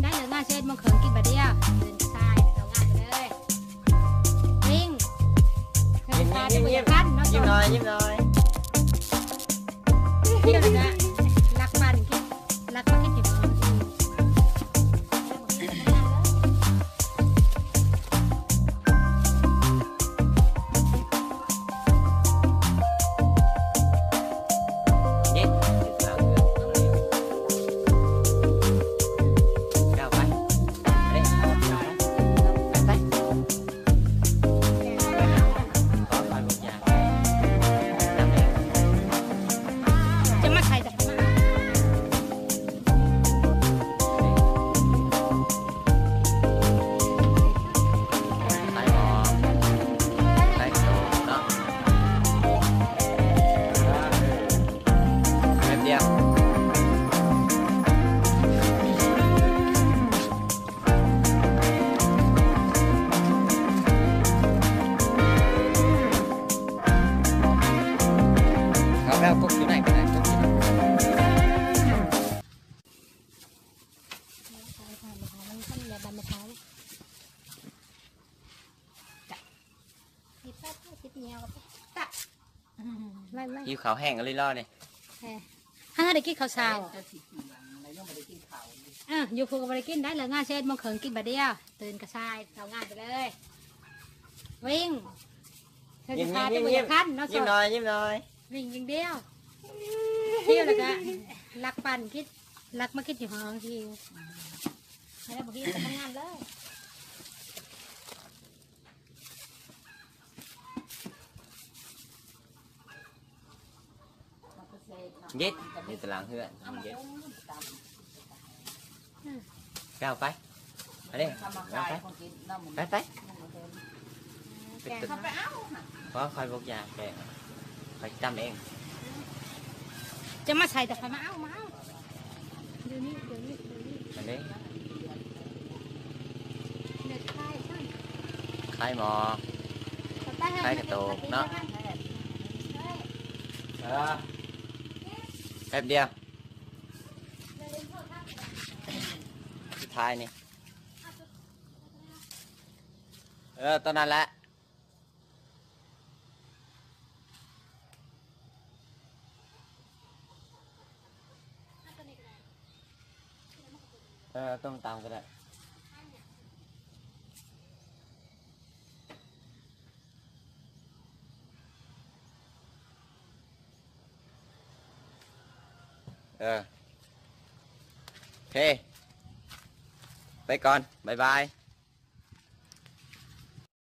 ໄດ້ເລີຍງານສິບເອັດໂມງເຄິ່ງ ກິນບາດດຽວ ຕື່ນສາຍເຂົ້າງານໄປເລີຍ ວິ່ງ ຍິ້ມໆໆ ຍິ້ມໜ້ອຍ ຍິ້ມໜ້ອຍ ທ່ຽວແລ້ວກະລັກບ້ານກິນ ລັກມາກິນຢູ່ບ້ານ. ຈະມາໃສ່ ແປັບດຽວ ເອົາແລ້ວ ກົກຢູ່ໃນ ກົກຢູ່ໃນ. ຫິວເຂົ້າແຫ້ງອີ່ຫຼີເນາະນີ້. ເອີ ຫາໄດ້ກິນເຂົ້າເຊົ້າ ເຈົ້າຊິກິນຫຍັງ ແລ້ວຍັງບໍ່ໄດ້ກິນເຂົ້າຢູ່. ເອີ ຢູ່ພຸ້ນກໍບໍ່ໄດ້ກິນໄດ້ ເລີກງານສິບເອັດໂມງເຄິ່ງ ກິນບາດດຽວ ຕື່ນກະສາຍເຂົ້າງານໄປເລີຍ ວິ່ງ. ຍິ້ມໆໆ ຍິ້ມໜ້ອຍ ຍິ້ມໜ້ອຍ ວິ່ງຢ່າງດຽວ ຫິວແລ້ວກະລັກປັ້ນກິນ ລັກມາກິນຢູ່ຫ້ອງ ຫິວ ແລ້ວບໍ່ຫິວກະທຳງານເລີຍ. ເຢັດ ຢູ່ຕາລາງເຮືອນ ເຢັດ. ເອົາໄປ ໄປເດ້ ເອົາໄປ ໄປ ໄປ ໄປ. ເອົາໄປເອົາ ເພາະຂ້ອຍບໍ່ຢາກແກງ ຂ້ອຍຊິຕຳເອງ. ຈະມາໃສ່ ແຕ່ຂ້ອຍມາເອົາ ມາເອົາ ດຽວນີ້ ດຽວນີ້ ດຽວນີ້ ໄປເດ້. ຂາຍໝໍ້ ຂາຍກະໂຕກເນາະ. ເອີ ແປັບດຽວ ສຸດທ້າຍນີ້ ເອີ ຕອນນັ້ນແຫຼະ. ເອີ ຕ້ມຕຳກໍໄດ້. ເອີ ໂອເຄ ໄປກ່ອນ ບາຍບາຍ.